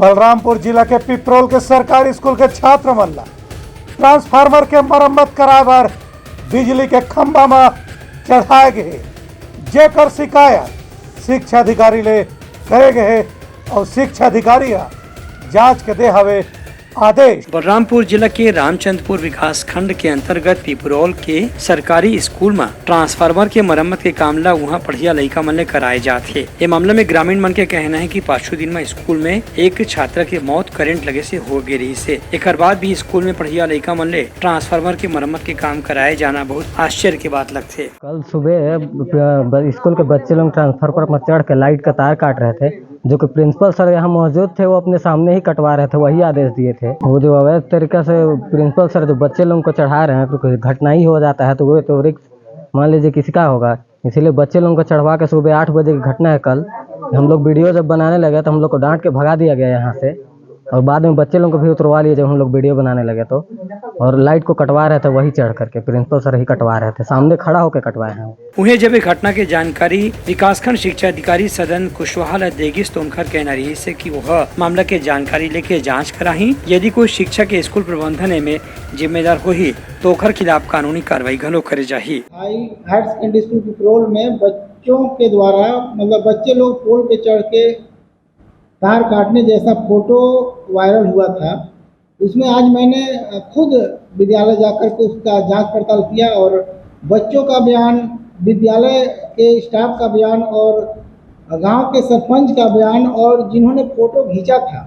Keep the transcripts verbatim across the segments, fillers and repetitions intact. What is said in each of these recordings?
बलरामपुर जिला के पिपरोल के सरकारी स्कूल के छात्र मन ला ट्रांसफार्मर के मरम्मत कराए बर बिजली के खंभा म चढ़ाए गे हे, जेकर शिकायत शिक्षा अधिकारी ले करे गे हे अउ शिक्षा अधिकारी ह जांच के दे हवे आदेश। बलरामपुर जिला के रामचंद्रपुर विकास खंड के अंतर्गत पिपरौल के सरकारी स्कूल म ट्रांसफार्मर के मरम्मत के काम ला उहां पढ़िया लइका मन ले कराए जात हे। ए मामला में ग्रामीण मन के कहना हे कि पाछू दिन म स्कूल में एक छात्रा के मौत करंट लगे से हो गे रिहिस हे। एकर बाद भी स्कूल में पढ़िया लइका मन ले ट्रांसफार्मर के मरम्मत के काम कराए जाना बहुत आश्चर्य के बात लगथे। कल सुबह, अ, ब-, स्कूल के बच्चे लोग ट्रांसफार्मर पर चढ़ के लाइट का तार काट रहे थे, जो कि प्रिंसिपल सर यहाँ मौजूद थे, वो अपने सामने ही कटवा रहे थे, वही आदेश दिए थे। वो जो अवैध तरीका से प्रिंसिपल सर जो बच्चे लोगों को चढ़ा रहे हैं, तो कोई घटना ही हो जाता है, तो वो तो रिस्क मान लीजिए किसी का होगा। इसीलिए बच्चे लोगों को चढ़वा के सुबह आठ बजे की घटना है कल। हम लोग वीडियो जब बनाने लगे तो हम लोग को डांट के भगा दिया गया यहाँ से, और बाद में बच्चे लोगों को भी उतरवा लिए जब हम लोग वीडियो बनाने लगे तो। और लाइट को कटवा रहे थे वही चढ़ करके, प्रिंसिपल सर ही कटवा रहे थे, सामने खड़ा होकर कटवाए हैं। उहें, जब ए घटना के जानकारी विकासखंड शिक्षा अधिकारी सदन कुशवाहा ल दे गिस, तो उनकर कहना रिहिस हे कि ओह मामला के जानकारी लेके जांच कराही। यदि कोई शिक्षक या स्कूल प्रबंधन एमे जिम्मेदार होही, तो ओकर खिलाफ कानूनी कार्रवाई घलो करे जाही। हाई हायर सेकेंडरी स्कूल पिपरोल में बच्चों के द्वारा, मतलब, बच्चे लोग पोल पे चढ़ के तार काटने जैसा फोटो वायरल हुआ था। उसमें आज मैंने, अ, खुद विद्यालय जाकर के उसका जांच पड़ताल किया और बच्चों का बयान, विद्यालय के स्टाफ का बयान और गांव के सरपंच का बयान और जिन्होंने फोटो खींचा था,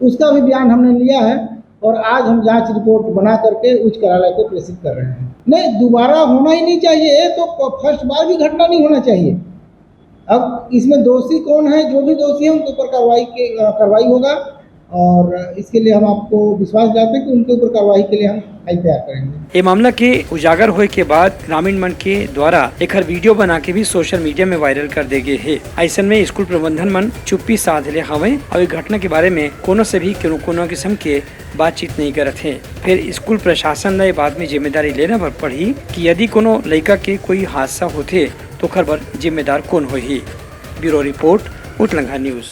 उसका भी बयान हमने लिया है और आज हम जांच रिपोर्ट बना करके उच्च न्यायालय को प्रेषित कर रहे हैं। नहीं, दोबारा होना ही नहीं चाहिए, ये तो फ-, फर्स्ट बार भी घटना नहीं होना चाहिए। अब इसमें दोषी कौन है, जो भी दोषी है उनके ऊपर कार्रवाई के, अ, कार्रवाई होगा और इसके लिए हम आपको विश्वास दिलाते हैं कि उनके ऊपर कार्रवाई के लिए हम फाइल तैयार करेंगे। ए मामला के उजागर होए के बाद ग्रामीण मन के द्वारा एकर वीडियो बना के भी सोशल मीडिया में वायरल कर दे गे हे। अइसन में स्कूल प्रबंधन मन चुप्पी साध ले हवय अउ ए घटना के बारे में कोनो से भी कोनो, कोनो किस्म के बातचीत नहीं करत हे। फिर स्कूल प्रशासन ल ए बात में जिम्मेदारी लेना बर पड़ही कि यदि कोनो लइका के कोई हादसा होथे, तो ओखर बर जिम्मेदार कोन होही। Bureau report, Uthlangha news.